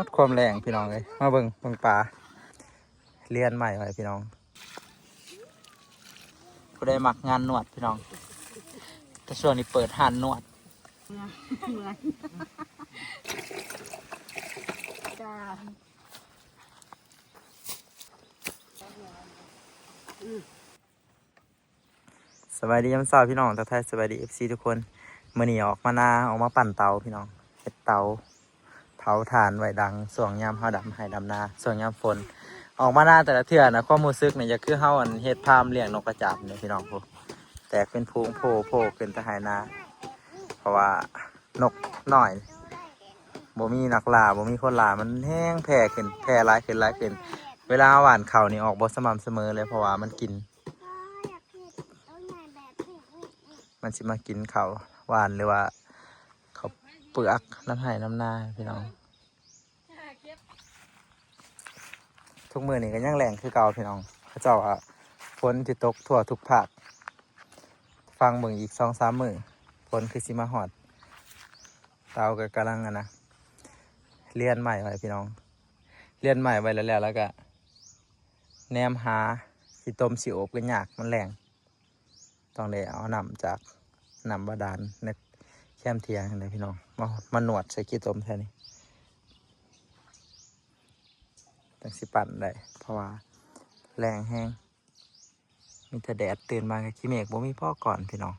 ດຄວາມແລ້ງພີ່ນ້ອງເອີຍ ມາເບິ່ງ ເບິ່ງປາ ລຽນໄມ້ໄວ້ພີ່ນ້ອງ. ຜູ້ໃດມັກງານນວດພີ່ນ້ອງ ແຕ່ຊ່ວງນີ້ເປີດຮ້ານນວດ. ເມື່ອຍ ເມື່ອຍ ຈ້າ. ສະບາຍດີຍາມເຊົ້າພີ່ນ້ອງ ທັກທາຍສະບາຍດີເອັຟຊີທຸກຄົນ. ມື້ນີ້ອອກມານາ ອອກມາປັ່ນເຕົາພີ່ນ້ອງ ເຮັດເຕົາ ເຜົາຖ່ານໄວ້ດັງ ຊ່ວງຍາມເຮົາດຳໄຮ່ດຳນາ ຊ່ວງຍາມຝົນ. ອອກມານາແຕ່ລະເທື່ອນະ ຄວາມຮູ້ສຶກນີ້ ຢາກຄືເຮົາ ອັນ ເຮັດຟາມລ້ຽງນົກກະຈາບນີ້ພີ່ນ້ອງ. ໂອ້ ແຕກເປັນຝູງໂພ ໂພຂຶ້ນແຕ່ໄຮ່ນາ ເພາະວ່ານົກນ້ອຍ ບໍ່ມີນັກລ່າ ບໍ່ມີຄົນລ່າ ມັນແຮງແຜ່ຂຶ້ນ ແຜ່ຫຼາຍຂຶ້ນ ຫຼາຍຂຶ້ນ. ເວລາເຮົາຫວ່ານເຂົ້ານີ້ ອອກບໍ່ສະໝ່ຳສະເໝີເລີຍ ເພາະວ່າມັນກິນ ມັນຊິມາກິນເຂົ້າຫວ່ານ ຫຼືວ່າເຂົ້າເປືອກນຳໄຮ່ນຳນາພີ່ນ້ອງ. ທຸກມື້ນີ້ກໍຍັງແລ້ງຄືເກົ່າພີ່ນ້ອງ. ເຂົາເຈົ້າວ່າຝົນຊິຕົກທົ່ວທຸກພາກ. ຟັງເບິ່ງອີກສອງສາມມື້ ຝົນຄືຊິມາຮອດ. ເຕົາກໍກຳລັງ ອັນນະ ລຽນໄມ້ໄວ້ພີ່ນ້ອງ ລຽນໄມ້ໄວ້ແລ້ວ ແລ້ວກໍແນມຫາຂີ້ຕົມຊິໂອບກໍຍາກ ມັນແລ້ງ. ຕ້ອງໄດ້ເອົານ້ຳຈາກ ນ້ຳບາດານໃນແຄມຖຽງຫັ້ນແຫຼະພີ່ນ້ອງ ມາ ມານວດໃສ່ຂີ້ຕົມແຖວນີ້ ຈັ່ງຊິປັ່ນໄດ້ ເພາະວ່າແລ້ງແຮງ ມີແຕ່ແດດ. ຕື່ນມາກໍຂີ້ເມກ ບໍ່ມີພໍກ່ອນພີ່ນ້ອງ.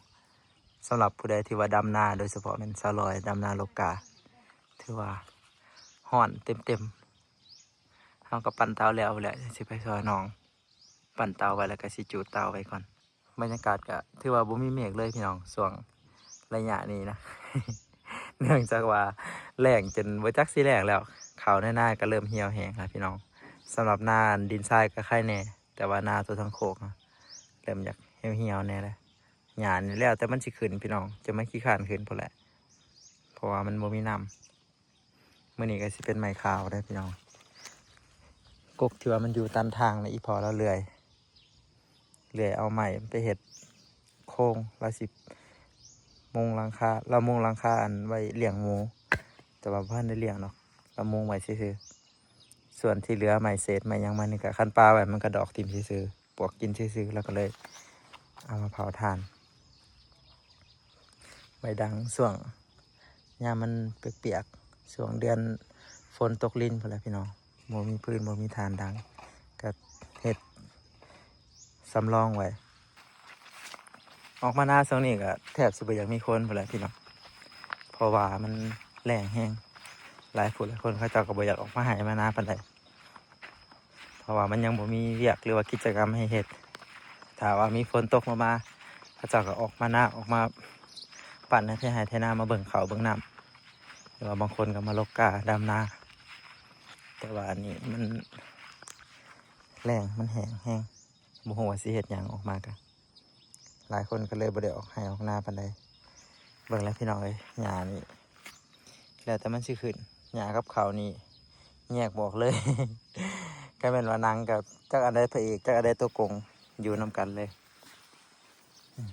ສຳລັບຜູ້ໃດທີ່ວ່າດຳນາ ໂດຍສະເພາະແມ່ນສາວລອຍ ດຳນາລົກກາ ຖືວ່າຮ້ອນເຕັມໆ. ເຮົາກໍປັ່ນເຕົາແລ້ວແຫຼະ ຈັ່ງຊິໄປຊ່ອຍນ້ອງ ປັ່ນເຕົາໄວ້ ແລ້ວກໍຊິຈູດເຕົາໄວ້ກ່ອນ. ບັນຍາກາດກໍຖືວ່າບໍ່ມີເມກເລີຍພີ່ນ້ອງ ຊ່ວງໄລຍະນີ້ນະ ເນື່ອງຈາກວ່າແລ້ງຈົນບໍ່ຈັກຊິແລ້ງແລ້ວ. ເຂົ້າໃນນາກໍເລີ່ມຫ່ຽວແຫ້ງແລ້ວພີ່ນ້ອງ. ສຳລັບນາດິນຊາຍກໍໄຄແດ່ ແຕ່ວ່ານາຕົວທາງໂຄກເລີ່ມຢາກຫ່ຽວໆແດ່ແລ້ວ. ຫຍ້ານີ້ແລ້ວແຕ່ມັນຊິຂຶ້ນພີ່ນ້ອງ ຈະມາຂີ້ຄ້ານຂຶ້ນພຸ້ນແຫຼະ ເພາະວ່າມັນບໍ່ມີນ້ຳ. ມື້ນີ້ກໍຊິເປັນໄມ້ຂາວເດີພີ່ນ້ອງ. ກົກທີ່ວ່າມັນຢູ່ຕັນທາງນະ ອີ່ພໍ່ລາວເລື່ອຍ ເລື່ອຍເອົາໄມ້ໄປເຮັດໂຄງ ລາວຊິມຸງຫຼັງຄາ ລາວມຸງຫຼັງຄາອັນໄວ້ລ້ຽງໝູ ແຕ່ວ່າບໍ່ທັນໄດ້ລ້ຽງດອກ ລາວມຸງໄວ້ຊື່ໆ. ສ່ວນທີ່ເຫຼືອໄມ້ເສດໄມ້ຫຍັງມັນນີ້ ກໍຄັນປາໄວ້ມັນກໍດອກຖິ້ມຊື່ໆ ປວກກິນຊື່ໆ. ລາວກໍເລີຍເອົາມາເຜົາຖ່ານ ໄວ້ດັງຊ່ວງຍາມມັນປຽກໆ ຊ່ວງເດືອນຝົນຕົກລິນພຸ້ນແຫຼະພີ່ນ້ອງ. ບໍ່ມີຟືນ ບໍ່ມີຖ່ານດັງ ກໍເຮັດສຳລອງໄວ້. ອອກມານາຊ່ວງນີ້ກໍແທບຊິບໍ່ຢາກມີຄົນພຸ້ນແຫຼະພີ່ນ້ອງ ເພາະວ່າມັນແລ້ງແຮງ. ຫຼາຍຜູ້ຫຼາຍຄົນເຂົາເຈົ້າກໍບໍ່ຢາກອອກມາໄຮ່ມານາປານໃດ ເພາະວ່າມັນຍັງບໍ່ມີວຽກ ຫຼືວ່າກິດຈະກຳໃຫ້ເຮັດ. ຖ້າວ່າມີຝົນຕົກລົງມາ ເຂົາເຈົ້າກໍອອກມານາ ອອກມາປັ່ນໃຫ້ໄຮ່ໄຖນາ ມາເບິ່ງເຂົ້າເບິ່ງນ້ຳ ຫຼືວ່າບາງຄົນກໍມາລົກກາດຳນາ. ແຕ່ວ່າອັນນີ້ມັນແລ້ງ ມັນແຫ້ງແຮງ ບໍ່ຮູ້ວ່າຊິເຮັດຫຍັງ ອອກມາກະ ຫຼາຍຄົນກໍເລີຍບໍ່ໄດ້ອອກໄຮ່ອອກນາປານໃດ. ເບິ່ງແລ້ວພີ່ນ້ອງເອີຍ ຫຍ້ານີ້ແລ້ວແຕ່ມັນຊິຂຶ້ນ ຫຍ້າກັບເຂົ້ານີ້ແຍກບໍ່ອອກເລີຍ. ກໍແມ່ນວ່າໜັງກໍຈັກອັນໃດພະເອກ ຈັກອັນໃດຕົວກົງ ຢູ່ນຳກັນເລີຍ. ອືມ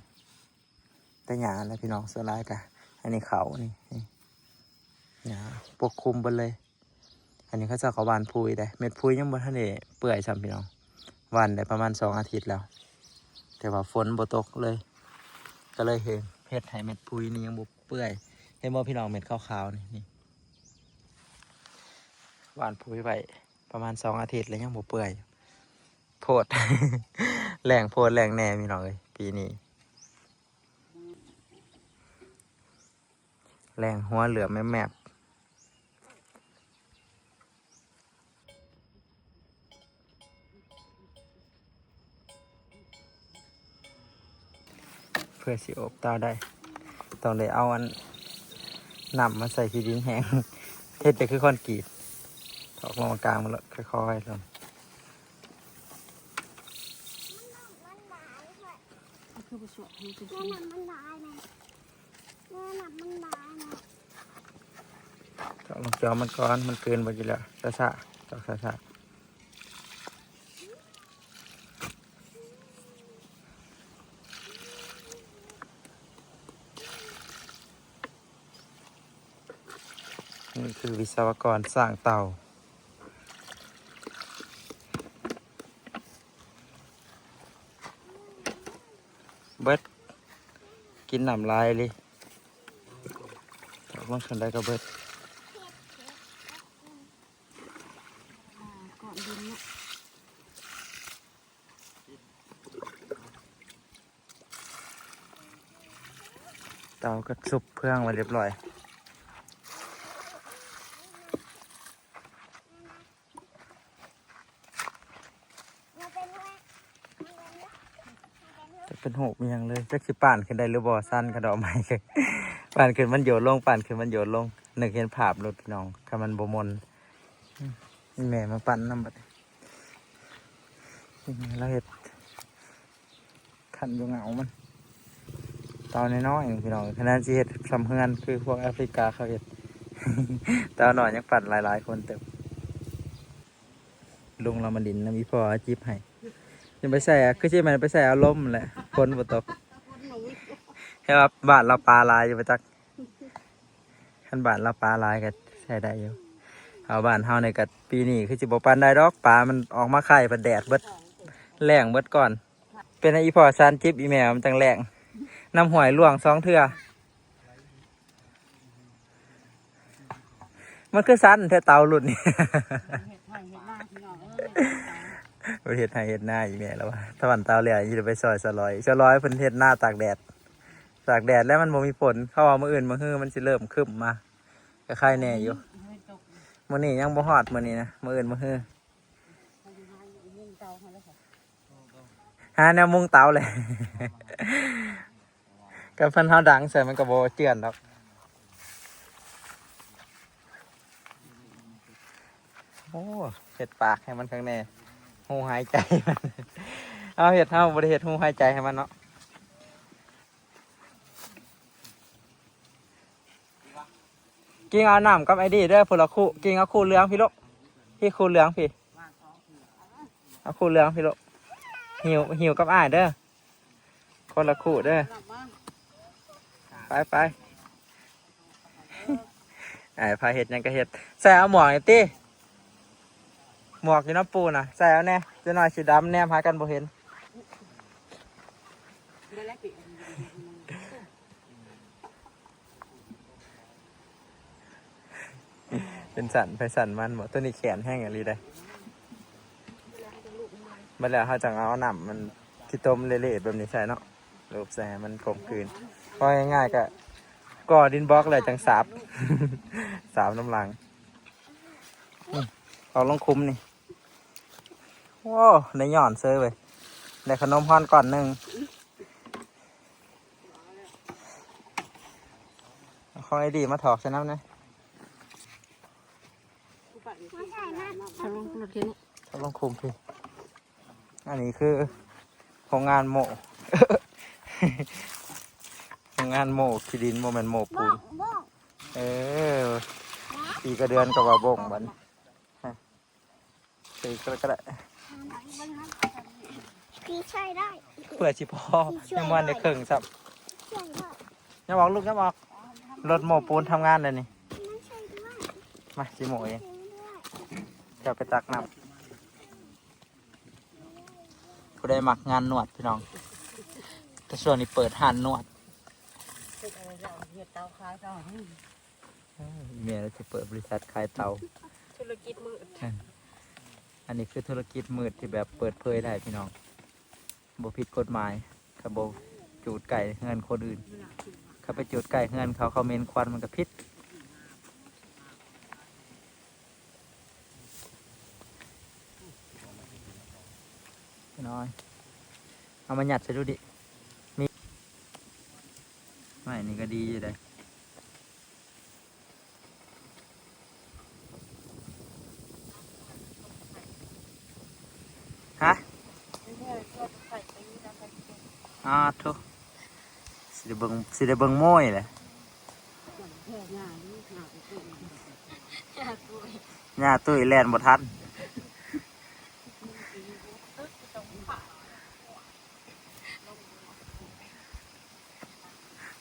ແຕ່ຫຍ້າຫັ້ນແຫຼະພີ່ນ້ອງ ສ່ວນຫຼາຍກະ ອັນນີ້ເຂົ້ານີ້ ນີ້ ຫຍ້າປົກຄຸມເບິດເລີຍ. ອັນນີ້ເຂົາເຈົ້າກໍຫວ່ານປຸ໋ຍໄດ້ ເມັດປຸ໋ຍຍັງບໍ່ທັນໄດ້ເປື່ອຍຊ້ຳພີ່ນ້ອງ ຫວ່ານໄດ້ປະມານສອງອາທິດແລ້ວ ແຕ່ວ່າຝົນບໍ່ຕົກເລີຍ ກໍເລີຍເຮັດ ເຮັດໃຫ້ເມັດປຸ໋ຍນີ້ຍັງບໍ່ເປື່ອຍ. ເຫັນບໍ່ພີ່ນ້ອງ ເມັດຂາວໆນີ້ ນີ້ ຫວ່ານປຸ໋ຍໄວ້ປະມານສອງອາທິດແລ້ວຍັງບໍ່ເປື່ອຍ ໂພດ ແລ້ງໂພດແລ້ງແນ່ພີ່ນ້ອງເອີຍ ປີນີ້. ແລ້ງຫົວເຫຼືອແມບໆ ເພື່ອຊິໂອບເຕົາໄດ້ ຕ້ອງໄດ້ເອົາອັນ ນ້ຳມາໃສ່ຂີ້ດິນແຫ້ງ ເຮັດແຕ່ຄືຄອນກຣີດ ຖອກລົງມາກາງມັນ ລະຄ່ອຍໆລົງ. ມັນຄືບໍ່ສວກ ມັນຄື ມັນ ມັນຫຼາຍນະ ແມ່ນະ ມັນຫຼາຍນະ. ເຈາະລົງຈອມມັນກ່ອນ ມັນກືນບໍ່ຢູ່ແລ້ວ ຊ້າໆ ເຈາະຊ້າໆ. ເ ນີ້ຄືວິສະວະກອນສ້າງເຕົາ. ເບິດ ກິນນ້ຳຫຼາຍອີ່ຫຼີ. ເອົາມາເທົ່າໃດກໍເບິດ. ເຕົາກໍຊຸບເຟືອງໄວ້ລຽບລ້ອຍ. ຈະເປັນຮູບອີ່ຫຍັງເລີຍ ຈັກຊິປ້ານຂຶ້ນໄດ້ຫຼືບໍ່. ຊັນຂະດອກໄມ້ ປ້ານຂຶ້ນມັນໂຍນລົງ ປ້ານຂຶ້ນມັນໂຍນລົງ. ນຶກເຫັນພາບໂລດພີ່ນ້ອງ ຄັນມັນບໍ່ມົນ. ອືມ ອີ່ແມ່ມາປັ້ນນຳບັດນີ້. ອີ່ແມ່ລາວເຮັດ ຄັນຢູ່ເຫງົາມັນ ເຕົານ້ອຍໆ ພີ່ນ້ອງ. ຂະໜາດຊິເຮັດຊ່ຳເຮືອນຄືພວກແອຟຣິກາເຂົາເຮັດ ເຕົານ້ອຍຍັງປັ້ນຫຼາຍໆຄົນເຕີບ. ລຸງລາວມາຫຼິ້ນນຳອີ່ພໍ່ອາຈິບໃຫ້. ຍັງໄປໃສ່ ຄືຊິແມ່ນໄປໃສ່ອາລົມແຫຼະ ຝົນບໍ່ຕົກ. ແຕ່ວ່າບ້ານລາວປາຫຼາຍຢູ່ບໍ່ຈັກ. ຄັນບ້ານລາວປາຫຼາຍກໍໃຊ້ໄດ້ຢູ່. ເຮົາບ້ານເຮົານີ້ກໍປີນີ້ຄືຊິບໍ່ປານໃດດອກ ປາມັນອອກມາໄຂ່ ພັດແດດເບິດ ແລ້ງເບິດກ່ອນ. ເປັນອີ່ພໍ່ຊານຈິບ ອີ່ແມ່ມັນຈັ່ງແລ້ງ. ນ້ຳຫ້ວຍລ່ວງສອງເທື່ອ. ມັນຄືຊັນແທ້ເຕົາລຸ້ນນີ້. ເຮັດໄຮ່ເຮັດນາພີ່ນ້ອງເອີຍ. ໄປເຮັດໄຮ່ເຮັດນາອີກແມ່ແລ້ວວ່າ ຖ້າວັນເຕົາແລ້ວຊິໄດ້ໄປຊ່ອຍສະຫຼອຍ. ສະຫຼອຍເພິ່ນເຮັດນາຕາກແດດ ຕາກແດດແລ້ວມັນບໍ່ມີຝົນ. ເຂົາວ່າມື້ອື່ນມື້ຮືມັນຊິເລີ່ມຄຶ້ມມາ ກໍໄຄແດ່ຢູ່. ມື້ນີ້ຍັງບໍ່ຮອດ ມື້ນີ້ນະ ມື້ອື່ນມື້ຮື. ຫາແນວມຸງເຕົາແຫຼະ. ກໍເພິ່ນເຮົາດັງໃສ່ມັນກໍບໍ່ເຈື່ອນດອກ. ໂອ້ ເຮັດປາກໃຫ້ມັນຂ້າງແນ່ ຮູຫາຍໃຈມັນ. ເຮົາເຮັດ ເຮົາບໍ່ໄດ້ເຮັດຮູຫາຍໃຈໃຫ້ມັນເນາະ. ກິງເອົານ້ຳກັບໄອດີເດີ ຜູ້ລະຄູ່. ກິງເອົາຄູ່ເຫຼືອງພີ້ລູກ ພີ້ຄູ່ເຫຼືອງພີ້ ເອົາຄູ່ເຫຼືອງພີ້ລູກ. ຫິ້ວ ຫິ້ວກັບອ້າຍເດີ ຄົນລະຄູ່ເດີ. ໄປ ໄປ ອ້າຍພາເຮັດຫຍັງກໍເຮັດ. ໃສ່ເອົາໝວກນີ້ຕິ ໝວກຢູ່ນຳປູ່ນະ ໃສ່ເອົາແດ່ ຈັກໜ້ອຍຊິດຳ ແນມຫາກັນບໍ່ເຫັນ. ເປັນສັນໃຜສັນມັນບໍ? ໂຕນີ້ແຂນແຮງອີ່ຫຼີເດ້. ບັດແລ້ວເຮົາຈັ່ງເອົານ້ຳມັນຂີ້ຕົມເລະໆແບບນີ້ໃສ່ເນາະ ລູບໃສ່ໃຫ້ມັນກົມກືນ. ເວົ້າງ່າຍໆ ກໍກໍ່ດິນບລັອກແລ້ວຈັ່ງສາບ ສາບນຳຫຼັງ. ອືມ ອອກລົງຂຸມນີ້. ໂອ້ ໄດ້ຍ້ອນເສີຍເວີຍ ໄດ້ຂະໜົມຮ້ອນກ້ອນໜຶ່ງ. ເອົາຂອງໄອດີມາຖອກໃສ່ນຳແດ່. ເອົາລົງຂຸມພີ້. ອັນນີ້ຄືໂຮງງານໂມ້ ໂຮງງານໂມ້ຂີ້ດິນ ບໍ່ແມ່ນໂມ້ປູນ. ເອີ ປີກະເດືອນກໍວ່າບົ້ງບັດນີ້. ຖືກແລ້ວກໍໄດ້ ພີ່ໃຊ້ໄດ້ ເພື່ອຊິພໍ ຍັງບໍ່ທັນໄດ້ເຄິ່ງຊ້ຳ. ຍັບອອກລູກ ຍັບອອກ. ລົດໂມ້ປູນທຳງານແລ້ວນີ້. ມາຊິໂມ້ເອງ ເຈົ້າໄປຕັກນ້ຳ. ຜູ້ໃດມັກງານນວດພີ່ນ້ອງ ແຕ່ຊ່ວງນີ້ເປີດຮ້ານນວດ. ເອີ ແມ່ລະຊິເປີດບໍລິສັດຂາຍເຕົາ. ທຸລະກິດມືດ. ອັນນີ້ຄືທຸລະກິດມືດທີ່ແບບເປີດເຜີຍໄດ້ພີ່ນ້ອງ ບໍ່ຜິດກົດໝາຍ ຖ້າບໍ່ຈູດໃກ້ເຮືອນຄົນອື່ນ. ຖ້າໄປຈູດໃກ້ເຮືອນເຂົາ ເຂົາເໝັນຄວັນມັນກໍຜິດ. ນ້ອຍ ເອົາມາຍັດໃສ່ດູດິ. ມີ ໄມ້ນີ້ກໍດີຢູ່ເດ້. ຮະ? ອ້າໂທ້ ຊິໄດ້ເບິ່ງ ຊິໄດ້ເບິ່ງໂມ້ຍແຫຼະ. ຍ່າຕຸ້ຍແລ່ນບໍ່ທັນ.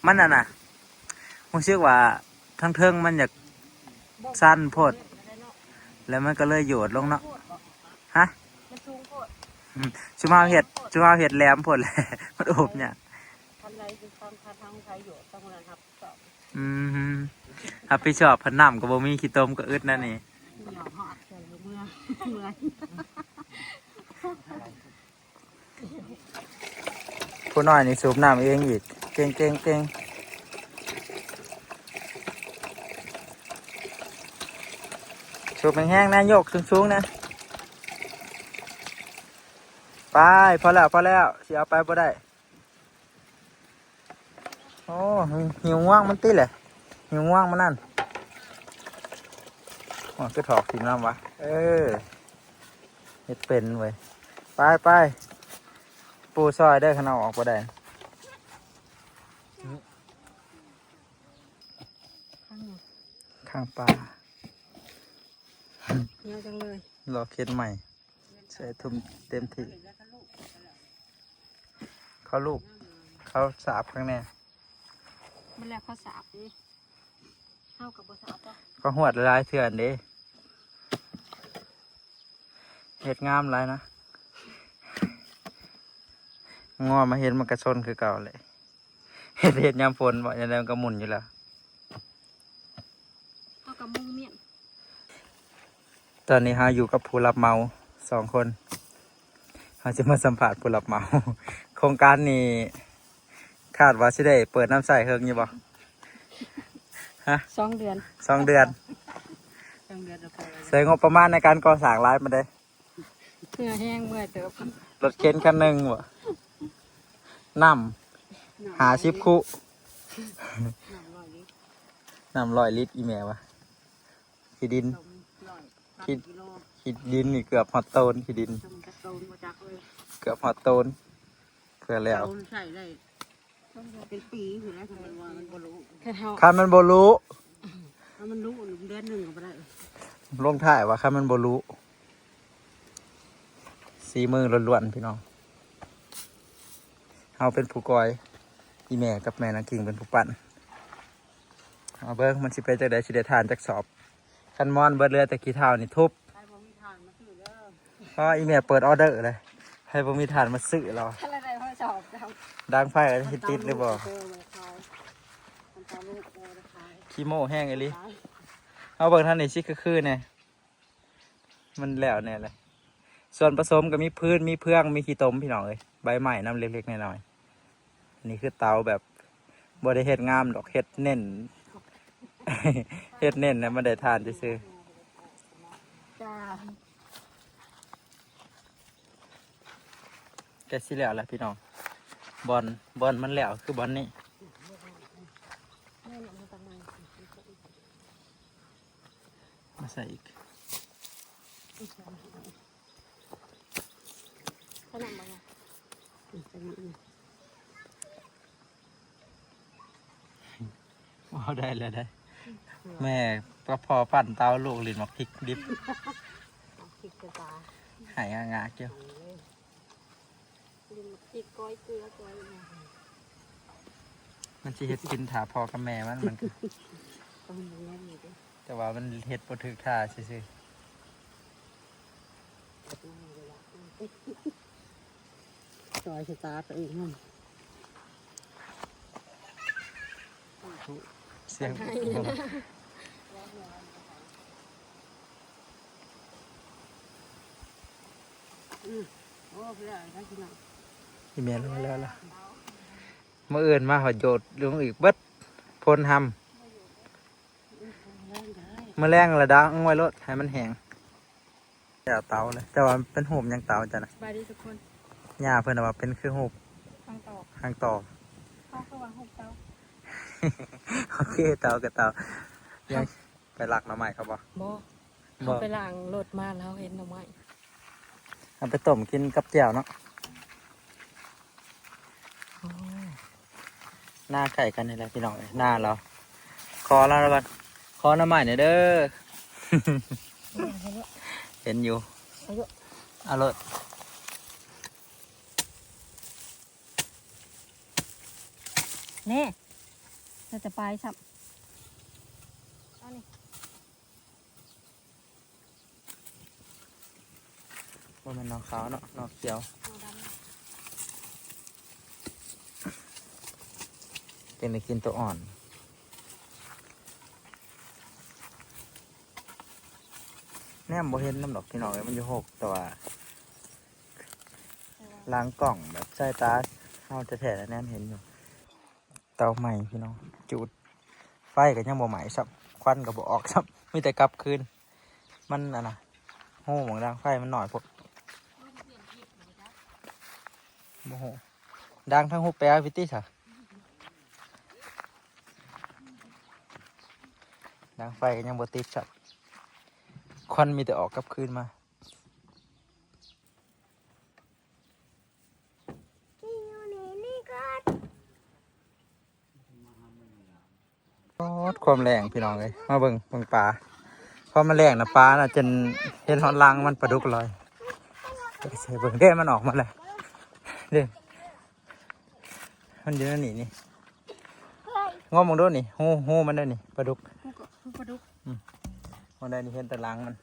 ມັນນັ້ນນະ ຮູ້ສຶກວ່າທາງເທິງມັນຢາກ ຊັນໂພດ ແລ້ວມັນກໍເລີຍໂຍດລົງເນາະ. ຮະ? ມັນສູງໂພດ. ອືມ ຊຸມເຮົາເຮັດ ຊຸມເຮົາເຮັດແຫຼມໂພດແຫຼະ ມັນໂອບຍາກ. ຄັນໃດຄືຄຳ ຄັນທາງໃຜໂຍດ ຕ້ອງຮັບຜິດຊອບ. ອືມ ຮັບຜິດຊອບ ພັດນ້ຳກໍບໍ່ມີ ຂີ້ຕົມກໍອຶດນັ້ນນີ້. ຫຍໍ້ຮອດ ເມື່ອ ເມື່ອ ຜູ້ນ້ອຍນີ້ສູບນ້ຳເອງອີກ. ເກັ່ງໆໆ ສູບແຮງໆນະ ຍົກສູງໆນະ. ໄປ ພໍແລ້ວ ພໍແລ້ວ ຊິເອົາໄປບໍ່ໄດ້. ໂອ້ ຫິວງວງມັນຕິແຫຼະ ຫິວງວງມັນນັ້ນ. ໂອ້ ຄືຖອກຖິ້ມນຳວະ. ເອີ ເຮັດເປັນເວີຍ. ໄປ ໄປ ປູຊ່ອຍເດີ ຄັນເອົາອອກບໍ່ໄດ້. ຂ້າງຫຍັງ? ຂ້າງປາ. ຍາວຈັງເລີຍ. ລອກເຮັດໃໝ່. ໃສ່ທຸ່ມເຕັມທີ່. ເຂົາລູກ ເຂົາສາບຂ້າງແນ່. ມັນແລ້ວເຂົາສາບເດ້. ເຮົາກໍບໍ່ສາບເນາະ. ເຂົາຫວດຫຼາຍເທື່ອຫັ້ນເດ້. ເຮັດງາມຫຼາຍນະ. ງົວມາເຫັນມັນກະຊົນຄືເກົ່າແຫຼະ. ເຮັດ ເຮັດຍາມຝົນບໍ ຍາມໃດມັນກະໝຸ່ນຢູ່ແລ້ວ. ເຮົາກໍມຸງມ້ຽນ. ຕອນນີ້ເຮົາຢູ່ກັບຜູ້ຮັບເໝົາສອງຄົນ. ເຮົາຈະມາສຳພາດຜູ້ຮັບເໝົາ. ໂຄງການນີ້ຄາດວ່າຊິໄດ້ເປີດນຳໃຊ້ເຮິງຢູ່ບໍ່? ຮະ? ສອງເດືອນ. ສອງເດືອນ. ສອງເດືອນແລ້ວກໍ ໃຊ້ງົບປະມານໃນການກໍ່ສ້າງຫຼາຍປານໃດ? ເຫື່ອແຮງເມື່ອຍເຕີບ. ລົດເຂັນຄັນໜຶ່ງບໍ? ນ້ຳ ນ້ຳ ຫ້າສິບຄຸ. ນ້ຳຮ້ອຍລິດ ນ້ຳຮ້ອຍລິດ ອີ່ແມ່ວະ. ຂີ້ດິນ ສອງຮ້ອຍພັນກິໂລ. ຂີ້ ຂີ້ດິນນີ້ເກືອບຮອດໂຕນ ຂີ້ດິນ ຈຳກະໂຕນບໍ່ຈັກເລີຍ. ເກືອບຮອດໂຕນ ເພື່ອແລ້ວ ໂຕນໃຊ້ໄດ້ເປັນປີພຸ້ນແຫຼະ. ຄັນມັນວ່າມັນບໍ່ຮູ້ ຄັນເຮົາ ຄັນມັນບໍ່ຮູ້ ຄັນມັນຮູ້ເດືອນໜຶ່ງກໍບໍ່ໄດ້. ລົງທ້າຍວ່າຄັນມັນບໍ່ຮູ້. ສີມືລ້ວນໆ ພີ່ນ້ອງ. ເຮົາເປັນຜູ້ກອຍ ອີ່ແມ່ກັບແມ່ນາງກິ່ງເປັນຜູ້ປັ່ນ. ເອົາເບິ່ງມັນຊິເປັນຈັ່ງໃດ ຊິໄດ້ຖ່ານຈັກສອບ. ຄັນມອນເບິດ ເຫຼືອແຕ່ຂີ້ເຖົ້ານີ້ທຸບ. ໃຜບໍ່ມີຖ່ານມາຊື້ເດີ. ອໍ ອີ່ແມ່ເປີດອໍເດີເລີຍ. ໃຜບໍ່ມີຖ່ານມາຊື້ລາວ. ຄັນລະໄດ້ພໍສອບເຈົ້າ. ດັງໄຟກໍຊິຕິດຫຼືບໍ່? ເອີ ບໍ່ໄດ້ຂາຍ. ຄັນຕາລູກບໍ່ໄດ້ຂາຍ. ຂີ້ໂມ້ແຮງອີ່ຫຼີ. ເອົາເບິ່ງທາງນີ້ຊິຄືໆແດ່. ມັນແລ້ວແນ່ແຫຼະ. ສ່ວນປະສົມກໍມີພື້ນ ມີເຟືອງ ມີຂີ້ຕົມ ພີ່ນ້ອງເອີຍ. ໃບໄມ້ນຳເລັກໆນ້ອຍໆ. ນີ້ຄືເຕົາແບບບໍ່ໄດ້ເຮັດງາມດອກ ເຮັດເນັ້ນ ເຮັດເນັ້ນໃຫ້ມັນໄດ້ຖ່ານຊື່ໆ. ຈ້າ. ໃກ້ຊິແລ້ວແລ້ວພີ່ນ້ອງ. ບ່ອນ ບ່ອນມັນແລ້ວຄືບ່ອນນີ້. ມາໃສ່ອີກ. ເອົາໄດ້ແລ້ວໄດ໋. ແມ່ກໍພໍປັ່ນເຕົາ ລູກຫຼິ້ນໝາກພິກດິບ. ໝາກພິກກະຕາ ໃຫ້ງາກໆຢູ່. ເອີ ດິນໝາກຈິກກ້ອຍເກືອກ້ອຍຫຍັງ ມັນຊິເຮັດກິນຖ້າພໍ່ກັບແມ່ມັນ ມັນກໍ ຕ້ອງເບິ່ງແນວນີ້ເດ້ ແຕ່ວ່າມັນເຮັດບໍ່ຖືກທ່າຊື່ໆ. ຊ່ອຍຊະຕາຕົວເອງຫັ້ນ ສຽງ ອືມ ໂອ້ ເພື່ອນ ພີ່ນ້ອງ ອີແມ່ນແລ້ວລະ ມື້ອື່ນມາເຂົາໂຍດລົງອີກເບິດ ພົ່ນຮຳ ມື້ແລງລະດັງໄວ້ໂລດ ໃຫ້ມັນແຫ້ງ ແລ້ວເຕົາເລີຍ ແຕ່ວ່າເປັນຮູບຫຍັງເຕົາຈ້ະນະ? ສະບາຍດີທຸກຄົນ ຍ່າເພິ່ນວ່າເປັນຄືຮູບຫາງຕໍ່ ຫາງຕໍ່ ເຮົາຄືວ່າຮູບເຕົາ ໂອເຄ ເຕົາກໍເຕົາ ຍັງ ໄປລັກໜໍ່ໄມ້ເຂົາບໍ່? ບໍ່ ບໍ່ ເຮົາໄປລ້າງລົດມາແລ້ວເຫັນໜໍ່ໄມ້ ເອົາໄປຕົ້ມກິນກັບແຈ່ວເນາະ. ໂອ້ຍ ນາໃກ້ກັນນີ້ແຫຼະພີ່ນ້ອງເອີຍ ນາລາວ ຂໍລາວກ່ອນ ຂໍໜໍ່ໄມ້ແດ່ເດີ ເຫັນຢູ່ ເອົາໂລດ ແນ່ ລາວຈະໄປຊ້ຳ ເອົານີ້. ບໍ່ແມ່ນໜໍ່ຂາວເນາະ ໜໍ່ຂຽວ ຈັ່ງໄດ້ກິນໂຕອ່ອນ. ແນມບໍ່ເຫັນນຳດອກພີ່ນ້ອງເອີຍ ມັນຢູ່ຫົກ ແຕ່ວ່າຫຼັງກ້ອງແບບສາຍຕາເຮົາແທ້ໆ ແນມເຫັນຢູ່. ເຕົາໃໝ່ພີ່ນ້ອງ ຈູດໄຟກໍຍັງບໍ່ໄໝ້ຊ້ຳ ຄວັນກໍບໍ່ອອກຊ້ຳ ມີແຕ່ກັບຄືນ. ມັນອັນນະ ຮູໝອງດັງໄຟມັນໜ້ອຍໂພດ ບໍ່ຮູ້ ດັງທາງຮູແປວພີ້ຕິຊະ ດັງໄຟກໍຍັງບໍ່ຕິດຊ້ຳ ຄວັນມີແຕ່ອອກກັບຄືນມາ. ປອດ ຄວາມແລງພີ່ນ້ອງເອີຍ ມາເບິ່ງ ເບິ່ງປາ ພໍມັນແລງນະ ປານະຈົນເຫັນຮອດຫຼັງມັນ ປາດຸກລອຍ. ໃສ່ເບິ່ງເດ້ ມັນອອກມາແລ້ວເດ້ ມັນຢູ່ໃນນີ້ນີ້ ງົມເບິ່ງດູນີ້ ຮູ ຮູມັນເດ້ນີ້ ປາດຸກ ປາດຸກ ອືມ ບໍ່ໄດ້ນີ້ ເຫັນແຕ່ຫຼັງມັນ.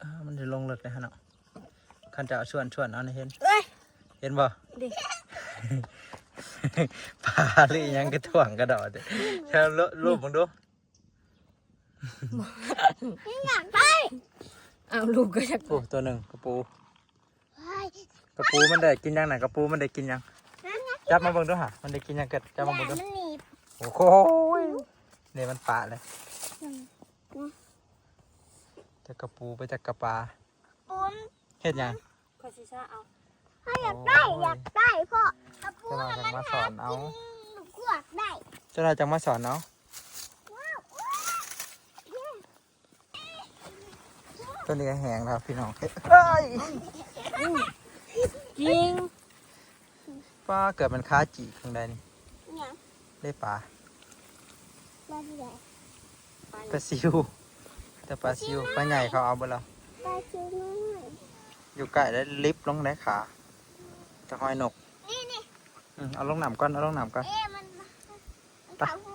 ອ່າ ມັນຊິລົງເລິກເດ້ຫັ້ນເນາະ ຄັນຈະເອົາຊວນ ຊວນເອົາໃນເຫັນ ເອີຍ ເຫັນບໍ່? ເດ້ ປາຫຼືອີ່ຫຍັງກະຖ້ວງກະດໍແທ້ ແຊວໂລບເບິ່ງດູ ຢາກໄດ້ ເອົາ ລູກກໍຢາກ ໂອ້ ໂຕໜຶ່ງ ກະປູ ກະປູມັນໄດ້ກິນຫຍັງນະ ກະປູມັນໄດ້ກິນຫຍັງ ຈັບມາເບິ່ງດູຫາ ມັນໄດ້ກິນຫຍັງ ກະຈັບມາເບິ່ງດູ ມັນໜີບ ໂອ້ໂຫ ເດ້ ມັນປະເລີຍ ອືມ ຈັກກະປູໄປຈັກກະປາ ປູນ ເຮັດຫຍັງ ຂ້ອຍຊິຊະເອົາ ຂ້ອຍຢາກໄດ້ ໂອ້ຍ ຢາກໄດ້ ເພາະກະປູ ເຈົ້າໜ້າຍຈັ່ງມາສອນເອົາ ມັນຫາກິນລູກກວາກໄດ້ ເຈົ້າໜ້າຍຈັ່ງມາສອນເອົາ ວ້າວ ໂຕນີ້ກໍແຫ້ງແລ້ວພີ່ນ້ອງ ເອີຍ ຈິງ ປາ ເກືອບແມ່ນຂາຈີກທາງໃດນີ້ ຫຍັງ ເດ້ປາ ປາຊິວ ປາຊິວ ແຕ່ປາຊິວ ປາໃຫຍ່ເຂົາເອົາເບິດແລ້ວ ປາຊິວນ້ອຍ ຢູ່ໃກ້ໄດ້ ລິບລົງໄດ້ຂາ ແຕ່ຫອຍນົກ ນີ້ໆ ອືມ ເອົາລົງນ້ຳກ່ອນ ເອົາລົງນ້ຳກ່ອນ ເອີ ມັນ ມັນ ໄປ ເອົາ